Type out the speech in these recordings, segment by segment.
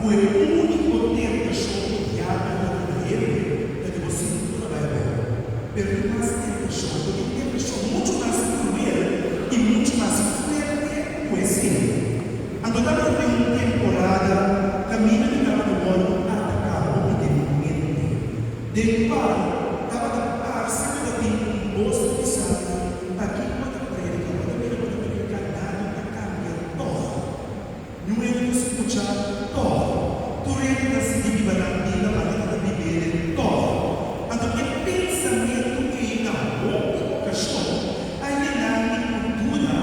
Ku e úniko tentashon ku diabel ta duna hende ta di bo sintura bai abou. Pero tin mas tentashon, ku tin tentashon muchu mas kruel i muchu mas fuerte ku esei. Anto tabata tin un temporada kaminda mi tabata wòrdu ataká hopi den mi mente, den kual tabata parse ku ta tin un bos ta bisa mi, Pakiko bo ta prediká? Bo ta mira bo ta prediká nada ta kambia tòg. Niun hende ta skucha tòg. Tur hende ta sigui biba nan bida manera ta bib'é tòg. Anto e pensamentu ei na hopi okashon a yena mi ku duda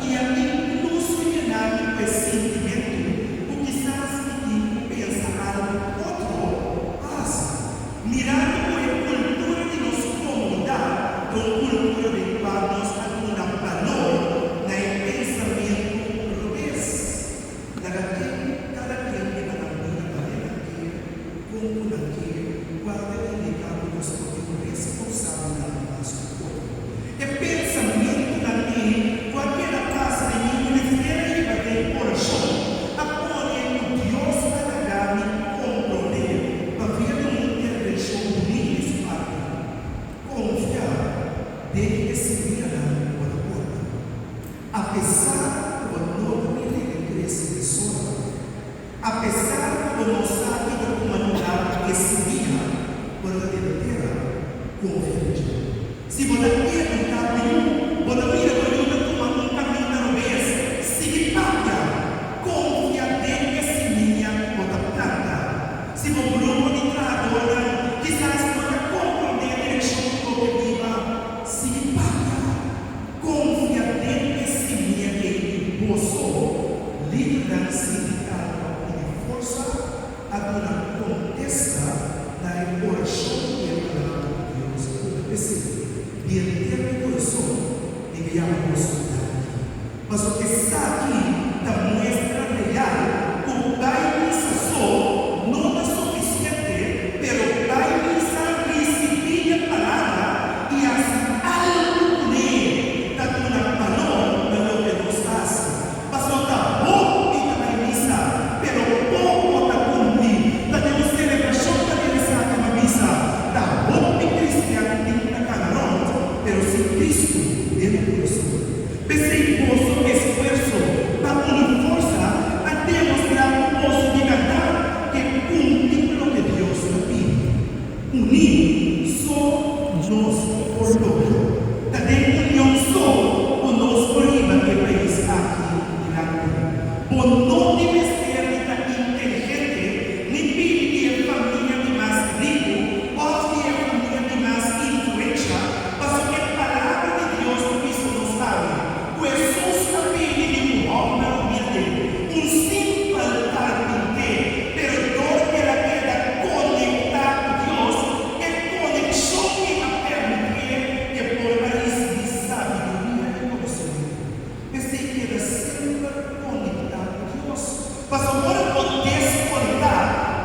i a inkluso yena mi ku e sintimentu ku kisas mi tin ku pensa algu otro pa hasi. Mirando ku e kultura di nos komunidat ta un kultura den kua nos a duna balor na e pensamentu robes, laga ken kada ken biba nan bida manera nan ke, kon ku nan ke, kual ta indiká ku nos no tin responsabilidat mas ku otro. E pensamentunan ei ku a keda pasa den mi mester a hiba den orashon a pone ku Dios a laga mi komprondé pa via di un intervenshon bunita di su parti. Konfia den e simianan ku bo ta porta. Apesar ku bo no ta mira e krese mesora, apesar ku bo no sa ki ta tuma lugá ku e simia, bo ta den tera, konfia den dje. Si bo ta eduká bo yu, bo ta mira bo yu ta tuma un kaminda robes, sigui papia, konfia den e simia ku bo ta planta. Si bo grupo di trahadornan kisas no ta komprondé e direkshon ku bo ke biba, sigui papia, konfia den e simia ei i boso, lidernan sindikal pa uni forsa, a duna kontesta na e orashon i e palabra di Dios a duna. P'esei, di henter mi kurason, mi ta yama boso danki, pasobra esaki ta muestra real ku bai misa so no ta sufisiente, pero bai misa, risibí e palabra i hasi algu kuné ta duna balor na loke nos ta hasi. Pasobra ta hopi ta bai misa, pero poko ta kumpli. Ta den un selebrashon ta den esaki pa misa. Ta hopi kristian tin ta kana rònt, pero sin Kristu den nan kurason. P'esei boso esfuerso pa uni forsa a demostrá ku boso di bèrdat ke kumpli ku loke Dios ta pidi. Uní so nos por logra. Ta den union so ku nos por hiba e pais aki dilanti. Bo no tin mester di ta inteligente ni bini di e famia di mas riku òf di e famia di mas influensha, pasobra e Palabra di Dios ta bisa nos awe ku Hesus a bini di un hòmber humilde, un simpel karpinté, pero dor ku el a keda konektá ku Dios, e konekshon ei a permitié ku e por a risibí sabiduria i konosementu. P'esei keda semper konektá ku Dios. Pasobra ora bo deskonektá,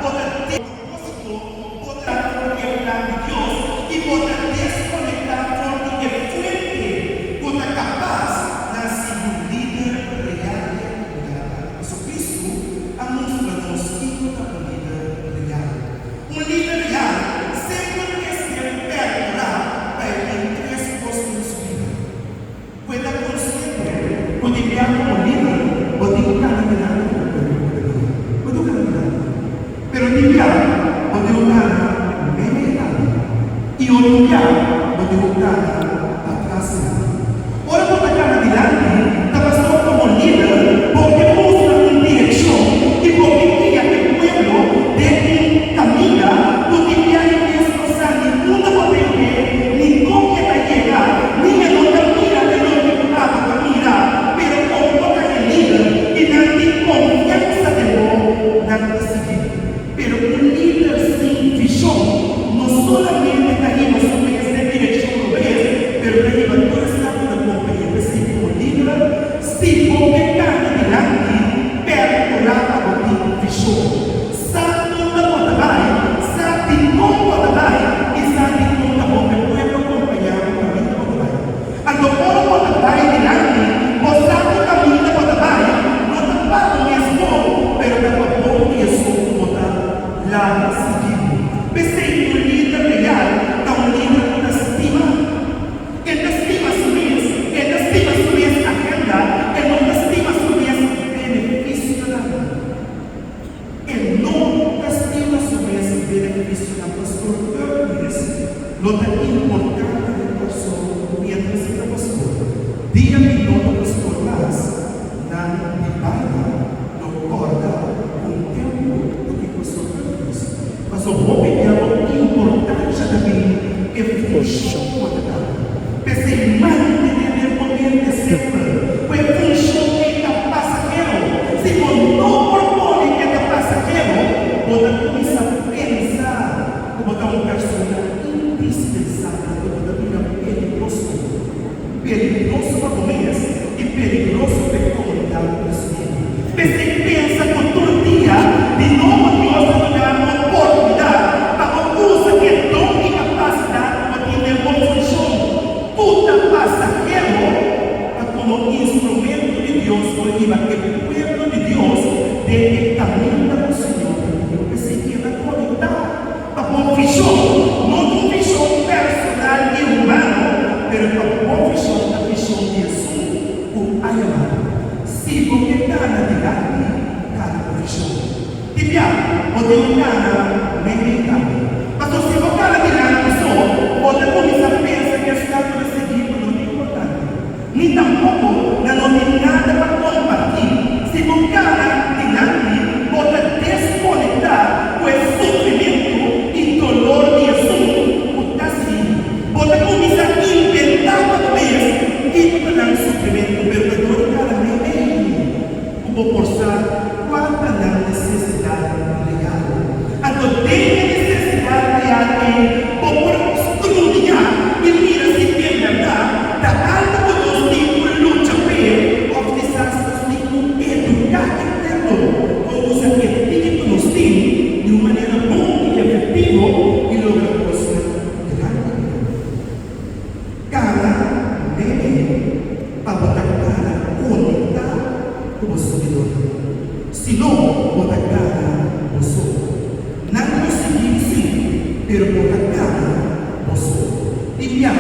bo ta propósito, bo ta for di e plan di Dios i bo ta deskonektá for di e fuente ku ta kapas na sigui un lider real den komunidat aki. Pasobra Kristu a mustra nos kiko ta un lider real. Un lider real semper mester pèrkurá pa e tin tres kos den su bida. Ku e ta konsiente ku di bia komo lider bo tin ku kana dilanti di bo pueblo kada dia. Bo tin ku kana dilanti. Pero di bia bo tin ku kana meimei tambe. I otro bia bo tin ku kana patras dilanti. Ora bo ta kana dilanti ta pasobra komo lider bo ke mustra un direkshon i bo ke guia e pueblo den un kaminda ku di bia e mes no sa ni unda bo ta yega ni kon e ta yega ni e no ta mira e loke ku abo ta mira, pero komo bo ta e lider i nan tin konfiansa den bo, nan ta sigui bo. Pero un lider sin vishon no solamente ta hiba su mes den direkshon robes, pero ta hiba tur esnan ku ta kompañ'é. P'esei komo lider, si bo ke kana dilanti, pèrkurá pa bo tin vishon. Sa unda bo ta bai, sa dikon bo ta bai i sa dikon ta bon p'e pueblo kompañá bo kaminda bo ta bai. Anto ora bo ta bai dilanti, bo sa ku kaminda bo ta bai no ta pa bo mes bon, pero ta pa bon di esun No ta importante den Kòrsou miéntras mi ta pastor. Dia mi no ta pastor mas, nan di banda lo kòrda ku un tempu ta tin pastor Curtis. Pasobra hopi bia bo importansha ta bin e funshon ku bo ta daba. P'esei mantené den bo mente semper ku e funshon ei ta pasahero. Si bo no por pone ku e ta pasahero, bo ta kuminsá pensa ku bo ta un persona indispensabel, ku bo ta bira peligroso. Peligroso pa bo mes i peligroso pa e komunidat ku ta sigui. P'esei pensa ku tur dia di nobo Dios ta duna bo oportunidat pa bo usa e don i kapasidat ku bo tin den bo funshon ku ta pasahero pa komo instrumento di Dios por hiba e pueblo di Dios den e kaminda ku Señor ta pidi bo. P'esei keda konektá pa bo vishon, no ta un vishon personal i humano, pero pa bo vishon ta vishon di esun ku a yama bo. Si bo ke gana dilanti, gana bo vishon. Di bia, bo tin un gana meimei tambe. Pasobra si bo gana dilanti so, bo ta kuminsá pensa ku esnan ku ta sigui bo no ta importante, ni tampoko nan no tin nada pa kompartí. Si bo gana dilanti, bo ta deskonektá ku e sufrimentu i dolor di esun ku ta sigui bo. Bo ta kuminsá inventá pa bo mes kiko ta nan sufrimentu, pero ta dor di kada meimei ku bo por sa kua ta nan nesesidat real. Anto den e nesesidat real ei bo por studia i mira si en bèrdat ta algu ku nos tin ku lucha p'e òf kisas nos tin ku eduká e pueblo ku usa e tiki ku nos tin di un manera bon i efektivo i logra kosnan grandi. Kana meme pa bo ta kana konektá ku bo siguidónan. Si no, bo ta kana bo so. Nan lo sigui bo sí, pero bo ta kana bo so. Tin bia,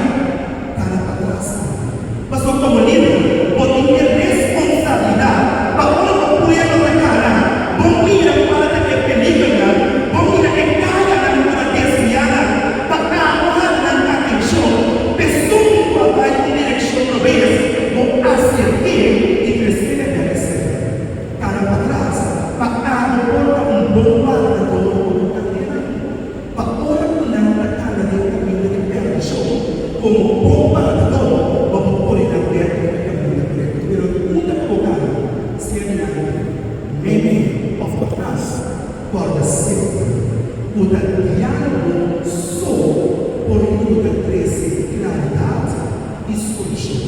kana patras tambe. Pasobra komo lider, bo tin e responsabilidat pa ora bo pueblo ta kana, bo mira kua ta e peligernan, bo mira e kayanan ku ta desviá nan, pa abo hala nan atenshon p'esun ku a bai un direkshon robes, bo aserk'é i tres'é na bèk serka. Kana patras pa abo por ta un bon wardador ku bo kadenan. Pa ora ku nan ta kana den kaminda di perdishon, komo bon wardador, bo por pone nan bèk riba e kaminda korekto. Pero unda ku bo kana, sea dilanti, meimei òf patras, kòrda semper ku ta diálogo so por yuda trese klaridat i solushon.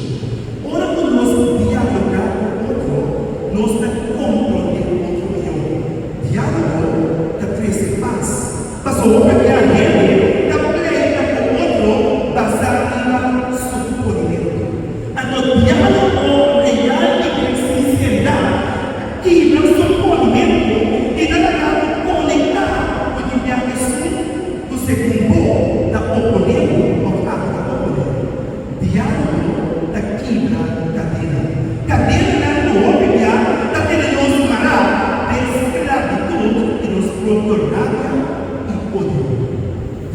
Ora ku nos dialogá ku otro, nos ta komprondé otro mihó. Diálogo ta trese pas. Pasobra hopi bia hende ta pleita ku otro basá riba suponimentu. Anto diálogo real i den sinseridat ta kibra suponimentu i ta laga bo konektá ku tin bia esun ku segun bo ta oponé bo òf abo ta oponé. Diálogo ta kibra kadena. Kadenanan ku hopi bia ta tene nos mará den sklabitut di nos propio rabia i odio.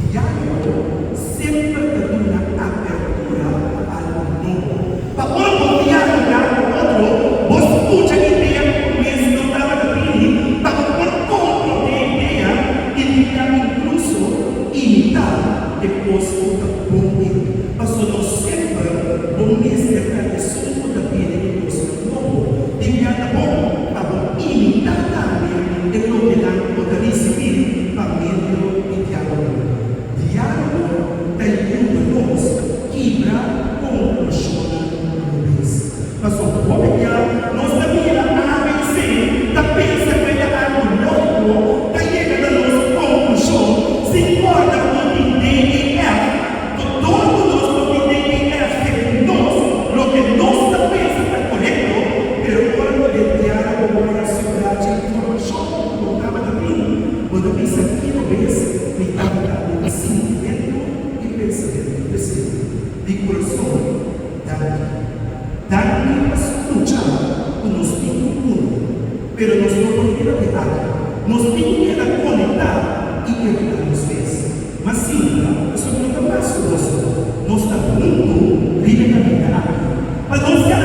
Diálogo semper ta duna apertura pa algu nobo. Pa ora bo dialogá ku otro, bo skucha idea ku bo mes no tabata tini pa bo por komprondé idea i bia inkluso imitá e kos ku ta bon di. Paso no semper bo mester ta esun ku ta bini ku kosnan nobo. Tin bia ta bon pa bo imitá tambe e lokenan ku bo ta risibí pa medio di diálogo. Diálogo ta yuda nos kibra konklushonnan robes. Pasobra hopi bia nos ta mira ABC ta pensa ku e ta algu lógiko, ta yega na nos konklushon sin kòrda ku no tin DEF. Dor ku nos no tin DEF segun nos, loke nos ta pensa ta korekto, pero ora ku den diálogo bo haña asegurá dje informashon ku bo tabata tin, bo ta bisa kiko bes mi tabata den sintimentu i pensamentu. P'esei, di kurason, Danki. Danki pa skucha ku nos tin ku uni, pero nos no por keda di aki. Nos tin ku keda konektá i eduká nos mes. Mas sinta, pasobra no ta mas ku boso. Nos ta huntu riba e kaminda aki. Pa nos ya.